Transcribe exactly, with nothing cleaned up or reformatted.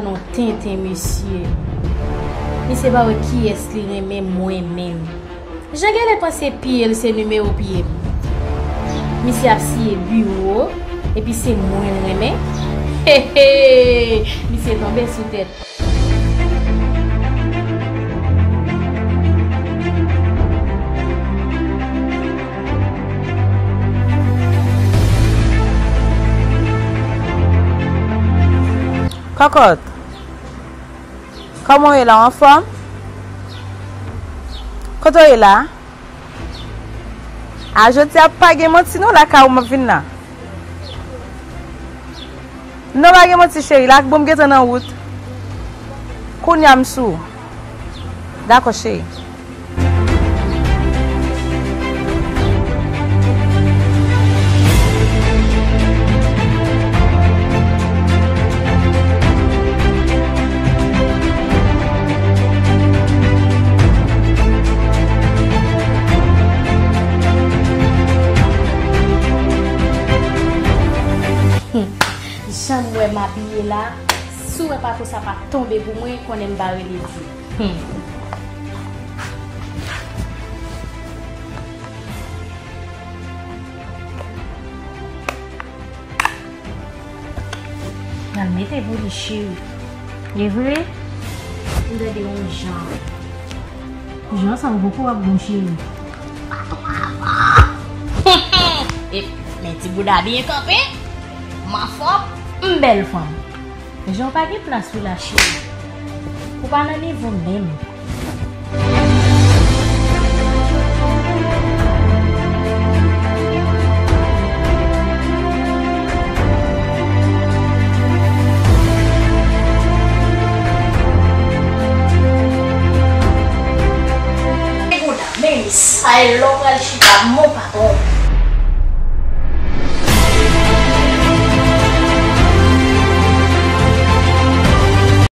Non tenten mesye. Misye pa wè kiyès li renmen mwen menm. Jan genlè panse piye l se nimewo piye m. Misye ap siye biwo, epi se mwen l renmen. Hehe! Misye tonbe sou tèt. Kòkòt, kòman w ye la, w anfòm? Kote w ye la? A, jodi a pa gen manti non, lakay ou m ap vin la. Non, pa gen manti cheri, la bon m gentan nan wout. Kounye a m sou. Dakò cheri. Jan m wè m abiye la, si w wè pato sa pa tonbe pou mwen, konnen m pa rele di. Hmm. Al mete pou li cheri. E vre? M tande yon jan. Jan sa w poko ap bon cheri. E, men ti bouda byen kanpe. M anfòm, m bèl fanm. Jan w pa gen plas pou la cheri. Ou pa nan nivo m menm. Men sa e lè w pral chita, mon patwon.